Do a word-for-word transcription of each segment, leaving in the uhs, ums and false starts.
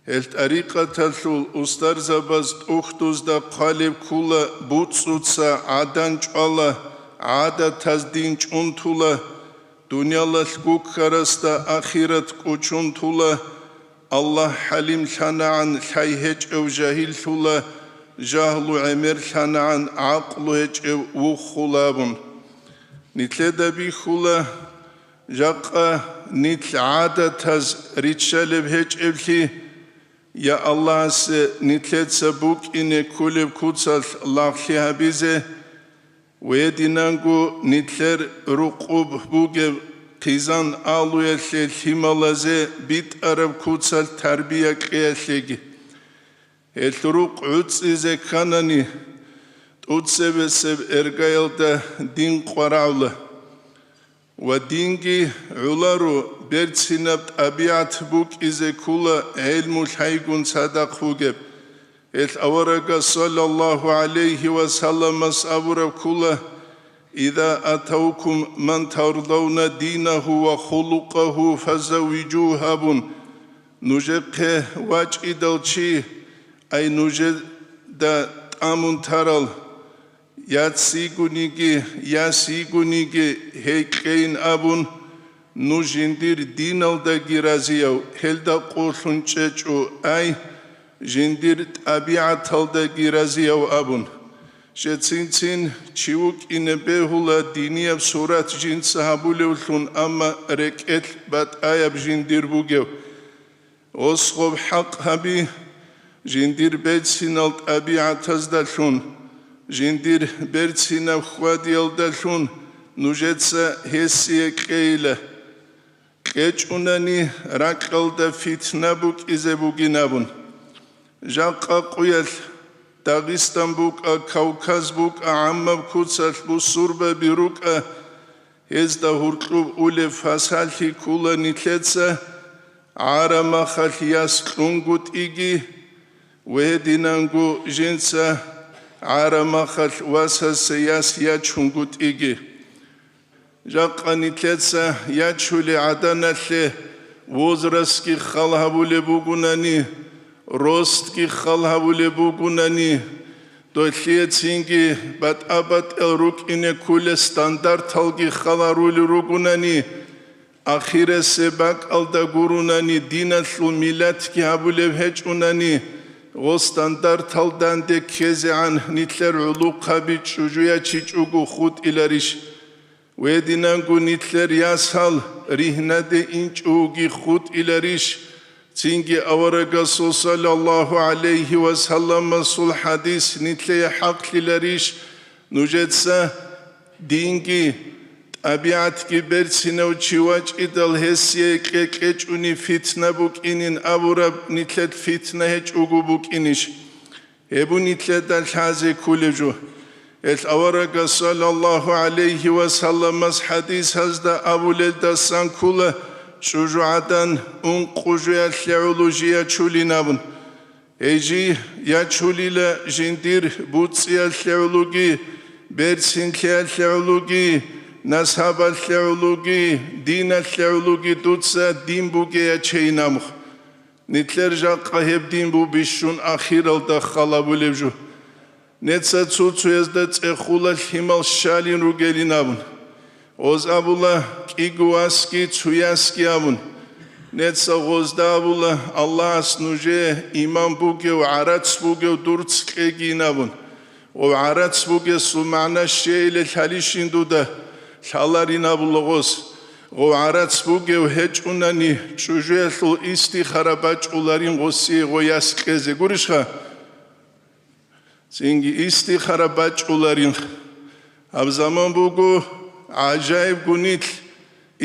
Гьел тӀарикъаталъул устарзабаз тӀухьдузда хъвалеб ккула: буцӀцӀуца гӀадан чӀвала, гӀадатаз дин чӀунтула, дуниялалъ гуккарасда ахират кӀучунтула, Аллагь хӀалимлъанагӀан лъай гьечӀев жагьиллъула, жагьлу гӀемерлъанагӀан гӀакълу гьечӀев вухула абун. Нилъеда бихьула, жакъа нилъ гӀадатаз риччалеб гьечӀеблъи, я Аллагьасе нилъеца букӀине кколеб куцалъ лагълъи гьабизе, гьединанго нилъер рукъуб бугеб хъизан алуялъе лъималазе битӀараб куцалъ тарбия кьеялъеги. Гьелъ рукъ гӀуцӀизе кканани, тӀуцебесеб эргаялда дин къварагӀула. Ва динги гӀоларо, берцинаб тӀабигӀат букӀизе ккула гӀелму лъайгун цадахъ вугеб. Гьелъ аварагас саллаллагьу гӀалайгьи ва салламас абураб ккула: «Иза атавкум ман тардавна динагьу ва хулукъагьу фазаввижугьу», – абун, нужехъе вачӀидал чи, ай нужеда тӀамун тарал, яцигуниги, ясигуниги гьей кьейин абун, нуж жиндир диналдаги разияв, гьелда къуллъун чӀечӀо, ай, жиндир тӀабигӀаталдаги разияв абун. Жецин-цин чи вукӀине бегьула динияб сурат жинца гьабулевлъун, амма рекӀелъ батӀаяб жиндир бугев. Осгъоб хӀакъ гьаби, жиндир берцинал тӀабигӀатаздалъун, жиндир берцинаб хьвадиялдалъун нужеца гьесие кьейила. КьечӀунани ракьалда фитна букӀизе бугин абун. Жакъа къуялъ Дагъистан букӀа, Кавказ букӀа, гӀаммаб куцалъ бусурбаби рукӀа, гьезда гьуркьуб улеб фасалъи ккула нилъеца, гӀарамахалъ яс кьунгутӀиги, ва гьединанго жинца гӀарамахалъ васасе яс ячунгутӀиги. Жакъа нилъеца ячулей гӀаданалъе возрастги хал гьабулеб бугунани, ростги хал гьабулеб бугунани, долъие цинги батӀа-батӀел рукӀине кколей стандарталги хал гьарулел ругунани, ахирасеб бакӀалда гурунани, диналъул миллатги гьабулеб гьечӀунани, гъо стандартал данде ккезегӀан нилъер гӀулухъаби чӀужу ячичӀого хутӀиларищ? Гьединанго нилъер ясал ригьнаде инчӀого хутӀиларищ? Цинги аварагасул саллаллагьу гӀалайгьи ва салламасул хӀадис нилъее хӀакълъиларищ? Нужеца динги тӀабигӀатги берцинав чи вачӀидал гьесие кье-кьечӀони фитна букӀинин абураб нилъер фитна гьечӀого букӀинищ? Гьеб нилъеда лъазе кколеб жо. Гьелъ аварагас, саллаллагьу гӀалайгьи ва салламас, хӀадисазда абулелдасан ккола: чӀужугӀадан ункъо жоялъе гӀоло жий ячулин абун. Гьей жий ячулила жиндир буцӀцӀиялъе гӀологи, берцинлъиялъе гӀологи, насабалъе гӀологи, диналъе гӀологи дуца дин бугей ячейин абун. Нилъер жакъа гьеб дин бу бищун ахиралда хал гьабулеб жо. Неца цо-цоязда цӀехула лъимал щалин ругелин абун. Гъоз абула: кӀиго васги цо ясги абун. Неца гъозда абула: Аллагьас нужее иман бугев, гӀарац бугев дурц кьегин абун. Гъов гӀарац бугесул магӀна щейиле лъалищин дуда? Лъаларин абула гъос. Гъов гӀарац бугев гьечӀунани, чӀужуялъул истихара бачӀуларин гъосие гъой яс кьезе, гурищха? Цинги истихара бачӀуларин. Гьаб заман буго гӀажаибго нилъ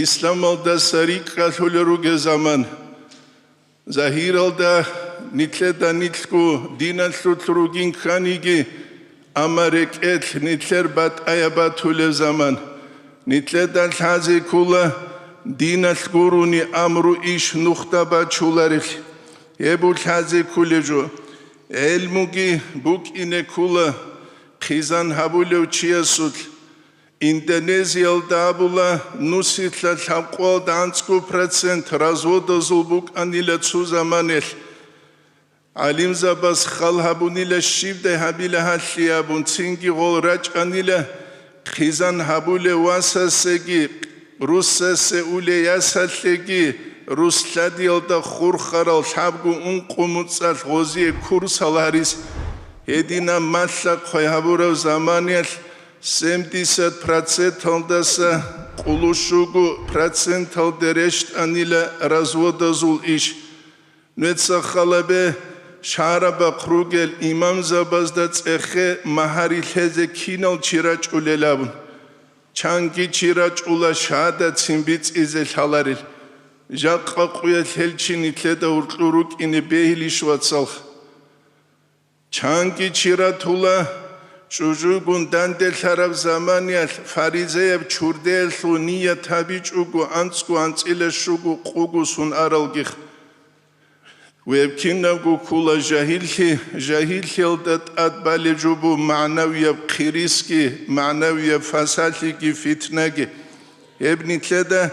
исламалдаса рикӀкӀалъулел ругел заман. Загьиралда нилъеда нилъго диналъулъ ругин кканиги, амма рекӀелъ нилъер батӀаяб батулеб заман. Нилъеда лъазе ккола диналъ гурони амру иш нухда бачуларелъ. Гьеб лъазе кколеб жо. ГӀелмуги букӀине ккола хъизан гьабулев чиясулъ. Индонезиялда абула, нусилъа лъабкъоялда анцӀго процент разводазул букӀанила цо заманалъ. ГӀалимзабаз хал гьабунила щибдай гьабила гьалъи абун, цинги гъол рачӀанила хъизан гьабулев васасеги, руссасе улей ясалъеги, рус лъадиялда хурхарал лъабго ункъо муцӀалъ гъозие курсал гьарис. Гьединаб малъа-хъвай гьабурав заманиялъ семдесят проценталдаса къулущуго проценталде рещтӀанила разводазул иш. Нуеца халабе шарабахъ ругел имамзабазда цӀехе магьари лъезе кинал чи рачӀулел абун. Чанги чи рачӀула шагьадатцин бицӀизе лъаларел. Жакъа къуялъ гьел чи нилъеда гьуркьур рукӀине бегьилищ, вацалха? Чанги чи ратула, чӀужугун данделъараб заманиялъ фаризеяб чурдеялъул ният гьабичӀого анцӀго анцӀила щуго къуго сун аралгих. Гьеб кинабго ккула жагьиллъи, жагьиллъиялда тӀад балеб жо буго магӀнавияб хъирисги, магӀнавияб фасалъиги, фитнаги. Гьеб нилъеда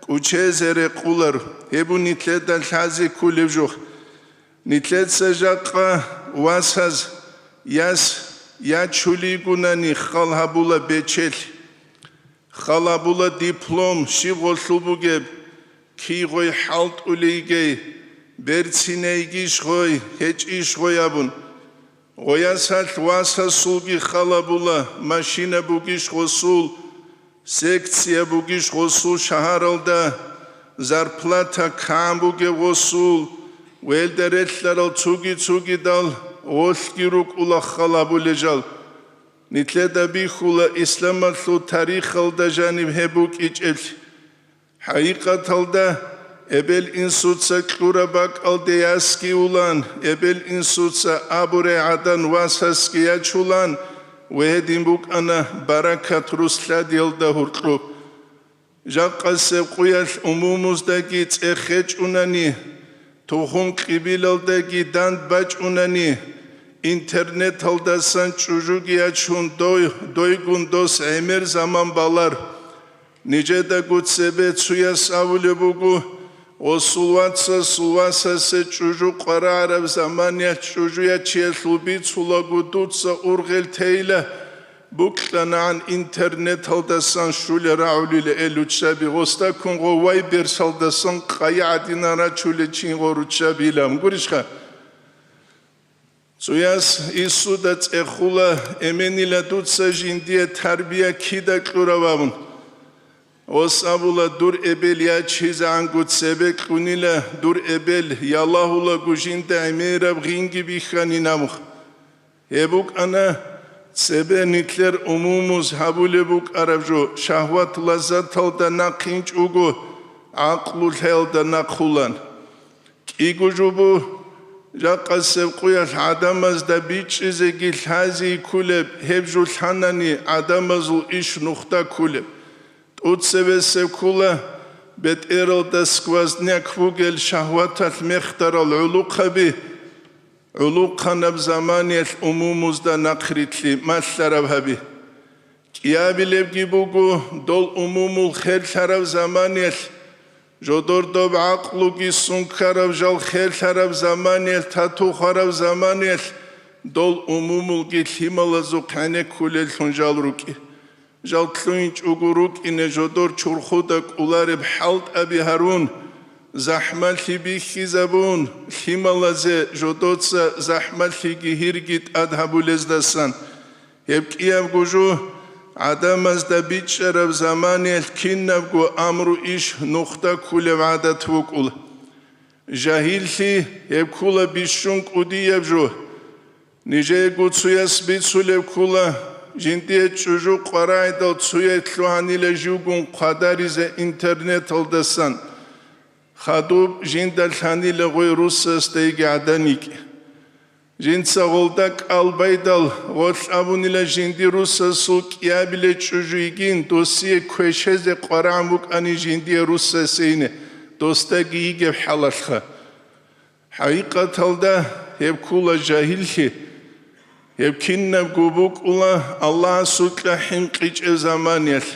кӀучезе рекъоларо, гьеб нилъеда лъазе кколеб жо. Нилъеца жакъа васаз яс ячулигунани хал гьабула бечелъ. Хал гьабула диплом щиб гъолъул бугеб, кигъой хӀалтӀулейгей, берцинайгищ гъой, гьечӀищ гъой абун. Гъоясалъ васасулги хал гьабула, машина бугищ гъосул, секция бугищ гъосул шагьаралда, зарплата кан бугеб гъосул, велда релълъарал цуги-цугидал гъолъги рукӀула хал гьабулел жал. Нилъеда бихьула исламалъул тарихалда жаниб гьеб букӀичӀеблъи. ХӀакъикъаталда, эбел-инсуца кьураб бакӀалде ясги улан, эбел-инсуца абурай гӀадан васасги ячулан, ва гьедин букӀана баракат рус лъадиялда гьуркьуб. Жакъасеб къуялъ умумуздаги цӀех гьечӀунани, тухум-кьибилалдаги данд бачӀунани, интернеталдасан чӀужуги ячун дой, дойгун дос гӀемер заман балар. Нижедаго цебе цуяс абулеб буго, гъосул вацасул васасе чӀужу къварагӀараб заманиялъ чӀужу ячиялъул бицулаго дуца ургъел тейила, букьанагӀан интернеталдасан щулел рагӀулел руччаби, гъосдаккун гъо вайберсалдасан къайи гӀадинан рачулел чин гъо руччабилан гурищха? Цуяс инсуда цӀехула, эменила дуца жиндие тарбия кида кьурав абун. Гъос абула, дур эбел ячизегӀанго цебе кьунила, дур эбел ялагьулаго жинда гӀемераб гъинги бихьанин абун. Гьеб букӀана цебе нилъер умумуз гьабулеб букӀараб жо, шагьват-лаззаталда нахъинчӀого, гӀакълу-лъаялда нахъулан. КӀиго жо буго, жакъасеб къуялъ гӀадамазда бичӀчӀизеги лъази кколеб, гьеб жо лъанани гӀадамазул иш нухда кколеб. ТӀуцебесеб ккола бетӀералда сквозняк бугел шагьваталъ мехтарал гӀулухъаби, гӀулухъанаб заманиялъ умумузда нахърилълъи малъараб гьаби. КӀиабилебги буго, дол умумул херлъараб заманиялъ, жодор доб гӀакълуги сункараб жал херлъараб заманиялъ, тату хвараб заманиялъ, дол умумулги лъималазухъ гӀенеккулеллъун жал рукӀи. Жал лъугьинчӀого рукӀине жодор чурхуда кӀолареб хӀалтӀаби гьарун, захӀмалъи бихьизабун, лъималазе жодоца захӀмалъиги гьирги тӀад гьабулездасан. Гьеб кӀиябго жо гӀадамазда бичӀчӀараб заманиялъ кинабго амру иш нухда ккулеб гӀадат букӀула. Жагьиллъи гьеб ккула бищун кӀудияб жо. Нижеего цуяс бицулеб ккула, жиндие чӀужу къварагӀидал цуяй лъугьанила живгун хъвадаризе интернеталдасан. Хадуб жинда лъанила гъой русасдайги гӀадан йикӀи. Жинца гъолда кӀал байдал, гъолъ абунила жинди русасул кӀиабиле чӀужу йигин, досие квешезе къварагӀун букӀани жиндие русасе ине, досдаги йигеб хӀалалъха. ХӀакъикъаталда гьеб ккула жагьиллъи. Гьеб кинабго букӀула Аллагьасукьа хӀинкъичӀеб заманиялъ.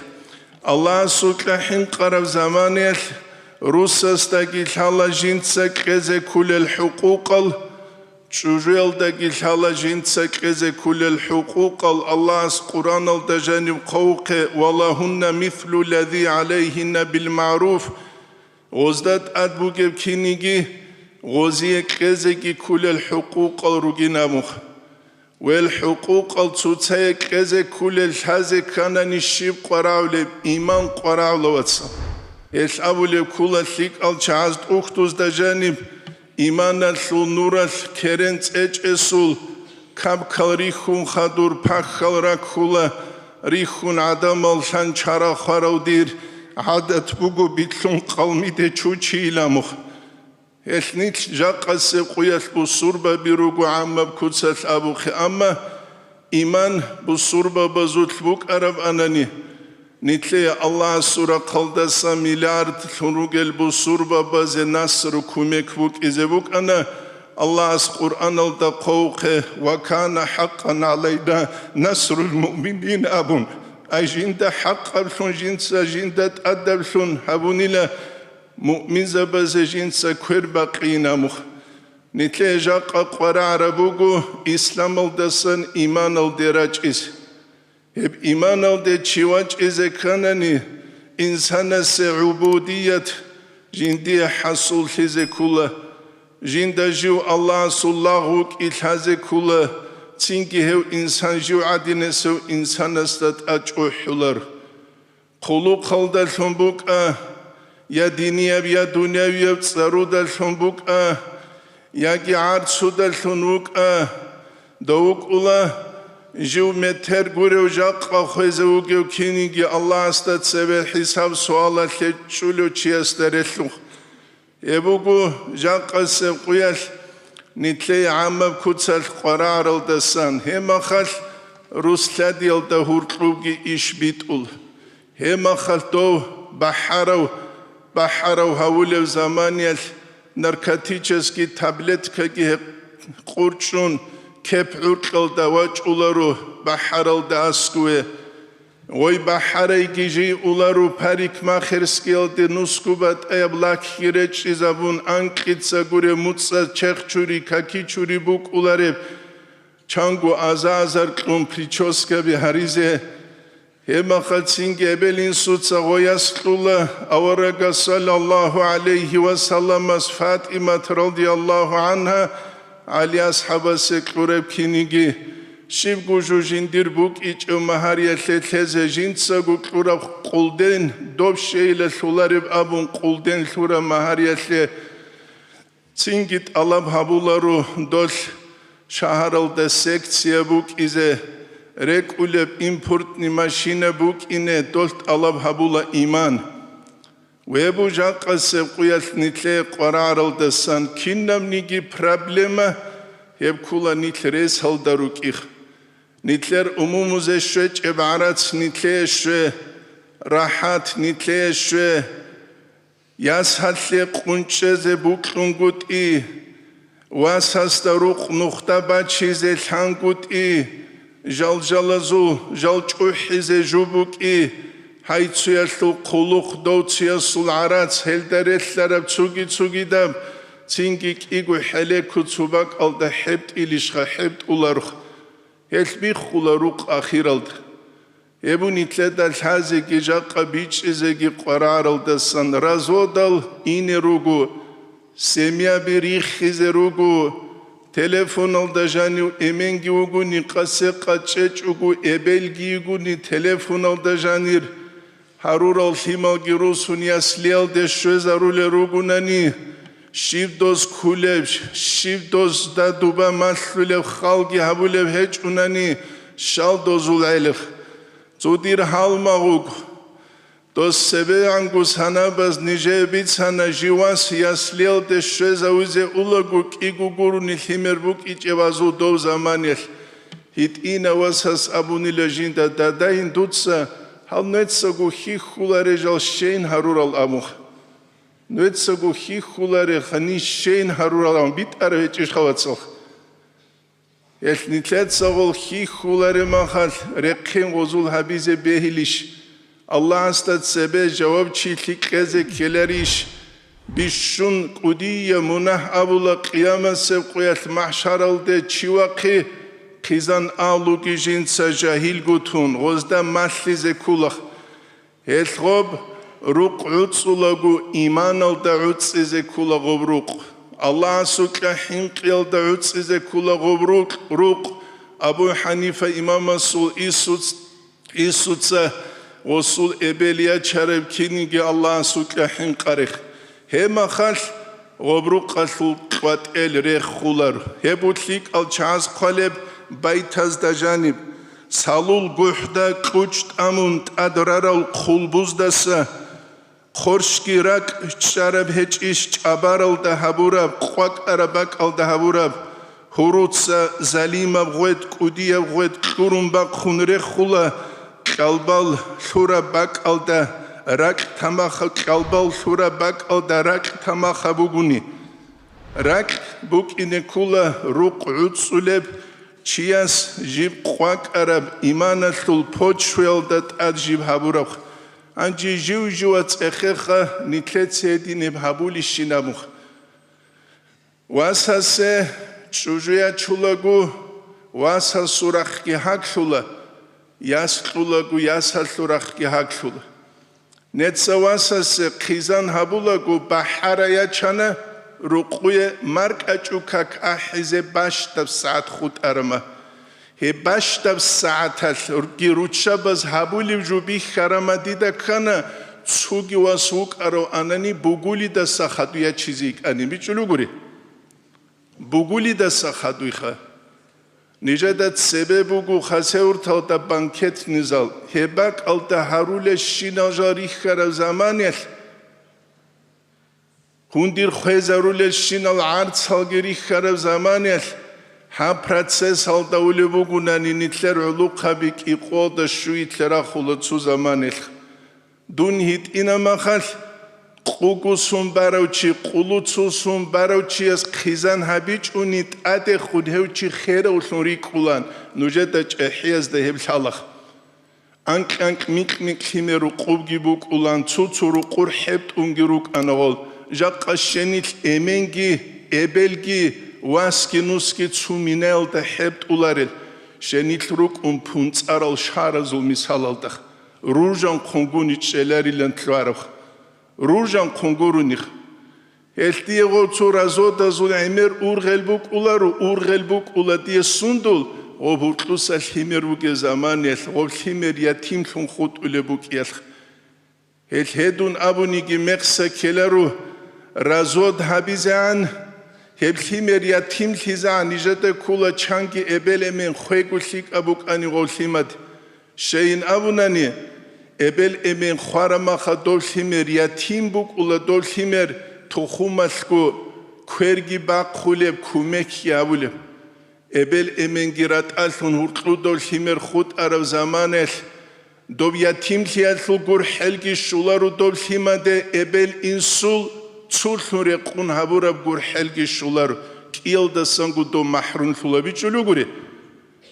Аллагьасукьа хӀинкъараб заманиялъ русасдаги лъала жинца кьезе ккулел хӀукъукъал, ЧӀужуялдаги лъала жинца кьезе кколел хӀукъукъал Аллагьас Къуръаналда жаниб хъвавухъе: «Ва лагьунна мислу ллази гӀалайгьинна билмагӀруф». Гъозда тӀад бугеб киниги, гъозие кьезеги кколел хӀукъукъал ругин абун. Гьел хӀукъукъал цоцае кьезе кколел лъазе кканани щиб къварагӀулеб, иман къварагӀула, вацал. Гьелъ абулеб ккола лъикӀал чагӀаз тӀухьдузда жаниб: «Иманалъул нуралъ керен цӀечӀесул, кабкал рихьун хадур пахьал раккула, рихьун гӀадамал лъан чара хварав дир гӀадат буго билълъун къалмиде чучийилан». Гьелъ нилъ жакъасеб къуялъ бусурбаби руго гӀаммаб куцалъ абухъе, амма иман бусурбабазулъ букӀараб анани, нилъее Аллагьасул рахъалдаса миллиардлъун ругел бусурбабазе насру кумек букӀизе букӀана, Аллагьас Къуръаналда хъвавухъе: «Ва кана хӀакъан гӀалайна насрул муъминин», – абун. Ай жинда хӀакъаблъун жинца жинда тӀадаблъун гьабунила муъминзабазе жинца квер бакъинаб мух. Нилъее жакъа къварагӀараб буго исламалдасан иманалде рачӀиз. Гьеб иманалде чи вачӀизе кканани, инсанасе гӀубудият жиндие хӀасуллъизе ккола, жинда жив Аллагьасул лагъ вукӀи лъазе ккола, цинги гьев инсан жив гӀадинасев инсанасда тӀачӀухӀулар. Хъулухъалдалъун букӀа, я динияб, я дунявияб цӀарудалъун букӀа, яги гӀарцудалъун вукӀа, дов вукӀула жив метер гурев жакъа хвезе вугев киниги Аллагьасда цебе хӀисаб-суалалъе чӀулев чиясда релълъун. Гьеб буго жакъасеб къуялъ нилъее гӀаммаб куцалъ къварагӀаралдасан, гьеб махалъ руслъадиялда гьуркьубги иш битӀул. Гьеб махалъ дов бахӀарав, бахӀарав гьавулев заманиялъ наркотический таблеткаги гьекъ-, къурчӀун кеп гӀуркьалда вачӀуларо бахӀаралда аскӀове. Гъой бахӀарайги жий улару парикмахерскиялде нусгу батӀаяб лакги речӀчӀизабун, анкьица гуре муцӀа чехчури, какичури букӀулареб, чанго аза-азар кьун прическаби гьаризе. Гьебмахъа цинги эбел-инсуца гъояс кьула, аварагас саллаллагьу гӀалайгьи ва салламас ФатӀимат радияллагьу гӀангьа ГӀали асхӀабасе кьураб киниги, щибго жо жиндир букӀичӀев магьариялъе лъезе жинцаго кьураб къулден доб щейила лъулареб абун къулден лъураб магьариялъе цинги тӀалаб гьабуларо долъ шагьаралда секция букӀизе, рекӀулеб импортный машина букӀине долъ тӀалаб гьабула иман. Вебу жакъасеб къуялъ нилъее къварагӀаралдасан кинабниги проблема гьеб ккула нилъ ресалда рукӀих. Нилъер умумузе щвечӀеб гӀарац нилъее щве, рахӀат нилъее щве, ясалъе къунчӀезе букьунгутӀи, васасда рукъ нухда бачизе лъангутӀи, жалжалазул жал чӀухӀизе жубукӀи, гьайцуялъул хъулухъ довцуясул гӀарац гьелда релълъараб цуги-цугидаб, цинги кӀиго хӀелеко цо бакӀалда хӀебтӀилищха хӀебтӀуларх, гьелъ биххула рукъ ахиралда. Гьеб нилъеда лъазеги жакъа бичӀчӀизеги къварагӀаралдасан разводал ине руго, семьяби риххизе руго, телефоналда жанив эменги вугони, къасе-къачӀечӀого эбелги йигони, телефоналда жанир гьарурал лъималги русун яслиялде щвезарулел ругунани, щиб доз ккулеб, щиб дозда дуба малъулеб халги гьабулеб гьечӀунани, щал дозул гӀелихъ. Цо дир гьалмагъ вуго. Дос цебегӀанго санабаз нижее бицана, жив вас яслиялде щвезавизе улаго кӀиго гурони лъимер букӀичӀеб азул дов заманиялъ. ГьитӀина васас абунила жинда: «Дадайин, дуца гьал нецаго хьихьуларе жал щейин гьарурал», – абун. Нецаго хьихьуларе гьанин щейин гьарурал абун битӀараб гьечӀищха, вацалха? Гьелъ нилъеца гъол хьихьуларе махалъ рехъин гъозул гьабизе бегьилищ? Аллагьасда цебе жавабчилъи кьезе ккеларищ? Бищун кӀудияб мунагь абула къиямасеб къоялъ махӀшаралде чи вахъи, хъизан агьлуги жинца жагьилго тун, гъозда малъизе ккула. Гьелъ гъоб рукъ гӀуцӀулаго, иманалда гӀуцӀизе ккула гъоб рукъ. Аллагьасукьа хӀинкъиялда гӀуцӀизе ккула гъоб рукъ, рукъ. Абу ХӀанифа имамасул Исуц-, Исуца гъосул эбел ячараб киниги Аллагьасукьа хӀинкъарех. Гьеб махалъ гъоб рукъалъул къватӀел реххулар. Гьеб лъикӀал чагӀаз хъвалеб байтазда жаниб, салул гухӀда кьучӀ тӀамун тӀад рарал хъулбуздаса, хъорщги ракӀ чӀараб гьечӀищ чӀабаралда гьабураб, къвакӀараб бакӀалда гьабураб, гьуруца залимаб гъвет, кӀудияб гъвет кьурун бахъун реххула, кьалбал лъураб бакӀалда ракь тамахаб, кьалбал лъураб бакӀалда ракь тамахаб бугони. Ракь букӀине ккула рукъ гӀуцӀулеб чияс жиб къвакӀараб иманалъул почваялда тӀад жиб гьабураб. Гьанже жив-жива цӀехеха, нилъеца гьединаб гьабулищин абун. Васасе чӀужу ячулаго, васасул рахъги гьаглъула, яс кьулаго, ясалъул рахъги гьаглъула. Неца васасе хъизан гьабулаго, бахӀара ячана, рукъуе маркӀачӀу как ахӀизе бащдаб сагӀат хутӀарама. Гьеб бащдаб сагӀаталъги руччабаз гьабулеб жо бихьарама дида ккана, цоги вас вукӀарав анани бугулидаса хадуй ячизе йикӀани. БичӀчӀулугури? Бугулидаса хадуйха. Нижеда цебе буго Хасавюрталда банкетный зал, гьеб бакӀалда гьарулелщинал жал рихьараб заманаялъ, гьундир хвезарулелщинал гӀарцалги рихьараб заманаялъ, гьаб процессалда улеб бугунани нилъер гӀулухъаби кӀикъоялда щуй рахула цо заманаялъ. Дун гьитӀина махалъ, къугусун барав чи, къулуцусун барав чияс хъизан гьабичӀони тӀадехун гьев чи херавлъун рикӀкӀулан, нужеда чӀехӀиязда гьеб лъалаха. Анкь-анкь, микь-микь лъимер рукъубги букӀулан, цо-цо рукъур хӀебтӀунги рукӀана гъол. Жакъа щенилъ эменги, эбелги, васги-нусги цо минаялда хӀебтӀуларел, щенилъ рукӀун пунцӀарал шаразул мисалалда. Ружан хъунгуни чӀеларилан лъугьараб. Ружан хъунгуруних. Гьелъ дие гъов цо разводазул гӀемер ургъел букӀуларо, ургъел букӀула дие сундул, гъов гьуркьуса лъимер вугев заманаялъ, гъов лъимер ятимлъун хутӀулеб букӀиялъ. Гьелъ гьедун абуниги мекъса ккеларо, развод гьабизегӀан, гьеб лъимер ятимлъизегӀан нижеда ккола чанги эбел-эмен хвего лъикӀаб букӀани гъов лъимад. Щайин абунани, эбел-эмен хварамаха дов лъимер ятим букӀула, дов лъимер тухумалъго кверги бахъулеб, кумекги гьабулеб. Эбел-эменги ратӀалъун гьуркьудав лъимер хутӀараб заманаялъ, доб ятимлъиялъул гурхӀелги щоларо доб лъимаде, эбел-инсул цулъун рекъун гьабураб гурхӀелги щоларо, кӀиялдасанго доб махӀрумлъула бичӀчӀулугури.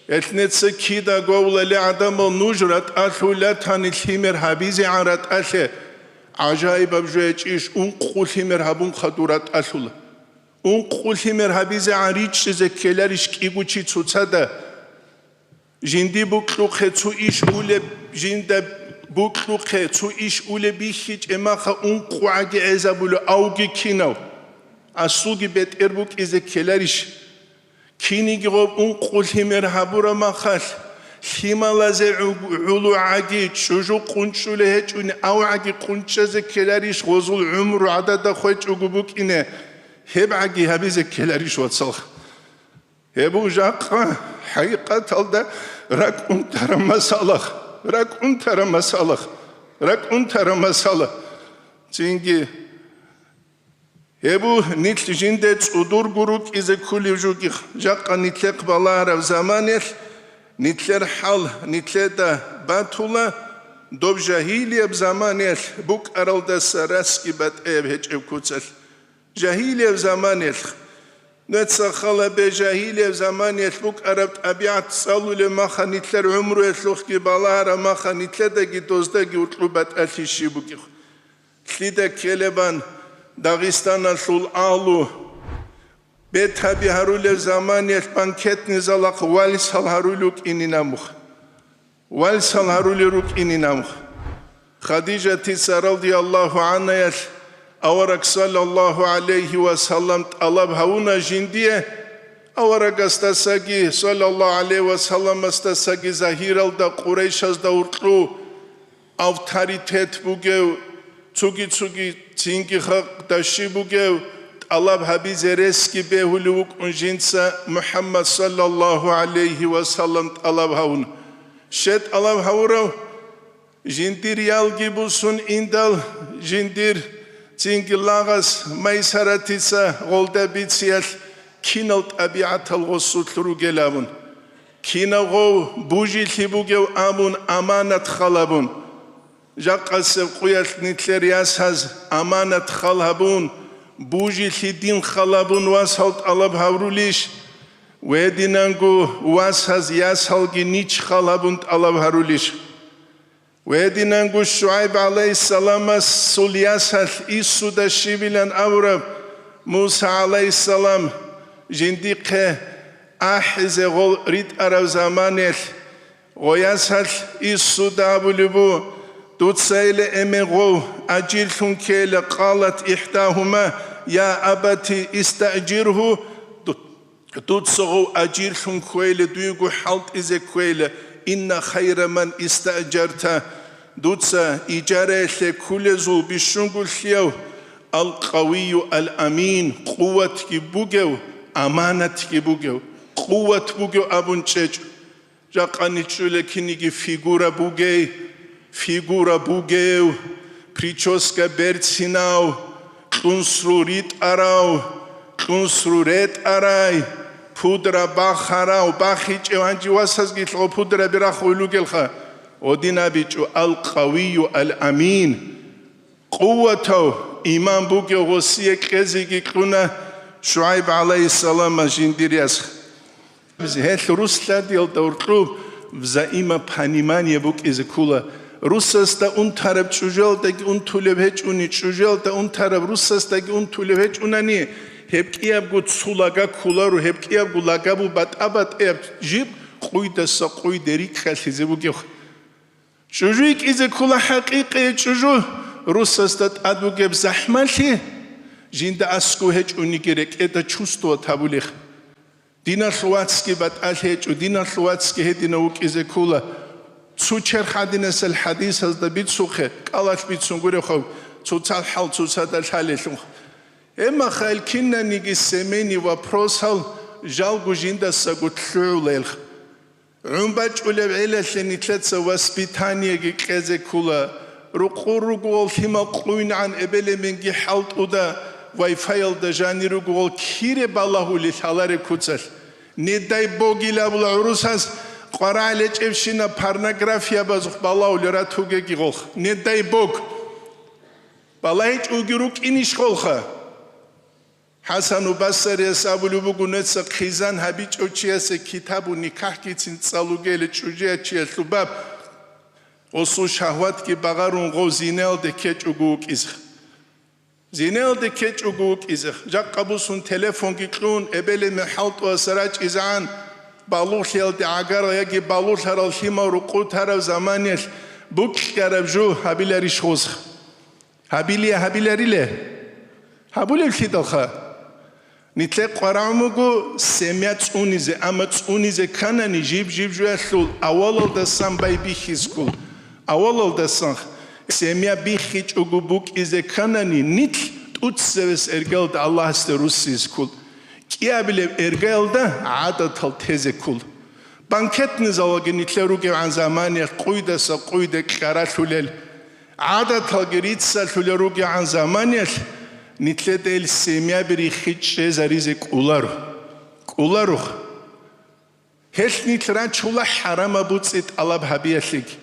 Гьелъ неца кидаго авлали гӀадамал нуж ратӀалъулатани лъимер гьабизегӀан ратӀалъе, гӀажаибаб жо ячӀищ, ункъо лъимер гьабун хадур ратӀалъула. Ункъо лъимер гьабизегӀан ричӀчӀизе ккеларищ кӀиго чи цоцазда? Жинди букьухъе цо иш улеб, жинда букьухъе цо иш улеб бихьичӀеб маха ункъо гӀаги гӀезабулев авги кинав? Асулги бетӀер букӀизе ккеларищ? Киниги гъоб ункъо лъимер гьабураб махалъ, лъималазе гӀу-, гӀоло гӀаги, чӀужу къунчӀулей гьечӀони, ав гӀаги къунчӀазе ккеларищ, гъозул гӀумру гӀадада хвечӀого букӀине, гьеб гӀаги гьабизе ккеларищ, вацал? Гьеб жакъа хӀакъикъаталда ракӀ унтараб масала, ракӀ унтараб масала, ракӀ унтараб масала. Цинги Гьеб нилъ жинде цӀудурго рукӀизе ккулев жугих, жакъа нилъехъ балагьараб заманаялъ, нилъер хӀал нилъеда батула, доб жагьилияб заманаялъ букӀаралдаса расги батӀияб гьечӀеб куцалъ. Жагьилияб заманаялъ. Нуца халабе жагьилияб заманаялъ букӀараб тӀабигӀат цӀалулеб маха, нилъер гӀумруялъухъги балагьараб маха, нилъедаги доздаги уркьуб батӀалъи щиб бугеб. Лъида ккелебан, Дагъистаналъул агьлу бетаби гьарулеб заманиялъ банкетный залахъ вальсал гьарулел рукӀинин абун. Вальсал гьарулел рукӀинин абун. Хадижатица радияллагьу гӀанхаялъ авараг саллаллагьу гӀалайгьи ва саллам тӀалаб гьавуна жиндие, аварагасдасаги саллаллагьу гӀалайгьи ва салламасдасаги загьиралда Къурайшазда гьоркьов авторитет бугев, цоги-цоги цинги халкъ даши бугев, тӀалаб гьабизе ресги бегьулев вукӀун жинца МухӀаммад саллаллагьу гӀалайгьи ва саллам тӀалаб гьавун. Ще тӀалаб гьавурав? Жиндир ялги бусун индал, жиндир цинги лагъас Майсаратица гъолда бициялъ кинал тӀабигӀатал гъосулъ ругел абун. Кинав гъов бужилъи бугев абун аманат халабун. Жакъасеб къуялъ нилъер ясаз аманат хал гьабун, бужилъи дин хал гьабун васал тӀалаб гьаврулищ? Гьединанго васаз ясалги нич хал гьабун тӀалаб гьарулищ? Гьединанго ШугӀайб гӀалайгьиссаламасул ясалъ Иссуда щибилан абураб Муса гӀалайгьиссалам жиндихъе ахӀизе гъол ритӀараб заманиялъ, гъоясалъ Иссуда абулеб бу: «Дуца иле эмен гъов ажирлъун ккейила, къалат ихӀдагьума: я абати истаъжиргьу, ду-, дуца гъов ажирлъун кквейила, дуего хӀалтӀизе кквейила, инна хайра ман истаъжарта, дуца ижараялъе ккулезул бищунго лъияв, ал-къавию ал-амин, къуватги бугев, аманатги бугев, къуват бугев», абун чӀечӀо. Жакъа ничӀчӀула киниги фигура бугей, фигура бугев, прическа берцинав, кьунсру ритӀарав, кьунсру ретӀарай, пудра бахарав, бахичӀев, гьанже васазги лъо пудра бирахъуй лугелха, гьодин абичӀо: «Ал-къавию ал-амин». Къуватав, иман бугев гъосие кьезеги кьуна ШугӀайб гӀалайгьиссаламас жиндир яс. Гьелъ рус лъадиялда гьоркьоб взаимопонимание букӀизе ккола. Русасда унтараб чӀужуялдаги унтулеб гьечӀони, чӀужуялда унтараб русасдаги унтулеб гьечӀунани, гьеб кӀиябго цо лага кколаро, гьеб кӀиябго лагабу батӀа-батӀияб жиб къуйдаса къуйде рикӀкӀалъизе бугеб. ЧӀужу йикӀизе ккола хӀакъикъи чӀужу, русасда тӀад бугеб захӀмалъи, жинда аскӀов гьечӀониги рекӀеда чувствовать гьабулех. Диналъ вацги батӀалъи гьечӀо, диналъ вацги гьединав вукӀизе ккола. Цо черх гьадинасел хӀадисазда бицухъе, кӀалалъ бицун гурехъав, цоцал хӀал цоцазда лъалелъул. Эмма хал кинаниги семейный вопросал жалго жиндасаго лъугӀулелха. ГӀун бачӀулеб гӀелалъе нилъеца воспитаниеги кьезе ккола. Рукъур ругоал лъимал къуйнагӀан эбел-эменги хӀалтӀуда, вай-файалда жанир ругоал кире балагьулел лъалареб куцалъ. Не дай бог илабула гӀурусаз къварагӀ лечӀебщинаб порнографиябазухъ балагьулел ратугеги гъолх. Не дай бог! БалагьичӀоги рукӀинищ гъолха? ХӀасану Басарияс абулеб буго: «Нуца хъизан гьабичӀев чиясе китабу никахӀгицин цӀалугейила чӀужиячиялъул баб, гъосул шагьватги багъарун гъов зинаялде ккечӀого вукӀизех». Зинаялде ккечӀого вукӀизех. Жакъа бусун телефонги кьун, эбел-эмен хӀалтӀуаса рачӀизегӀан, балугълъиялде гӀагарал яги балугълъарал лъимал рукъу тараб заманиялъ букьараб жо гьабиларищ гъозех? Гьабилия гьабилариле? Гьабулеблъидалха? Нилъер къварагӀун буго семья цӀунизе, амма цӀунизе кканани жиб-жиб жоялъул авалалдасан байбихьизккул, авалалдасан семья биххичӀого букӀизе кканани нилъ тӀуцевес эргалда Аллагьасде руссизккул, кӀиабилеб эргаялда гӀадатал тезеккул. Банкетный залалги нилъер ругевгӀан заманиялъ къуйдаса къуйде кьаралъулел, гӀадаталги риццалъулел ругевгӀан заманиялъ нилъеда ил семьяби риххи чӀезаризе кӀоларо. КӀоларо. Гьелъ нилъ рачула хӀарамаб буцӀи тӀалаб гьабиялъеги.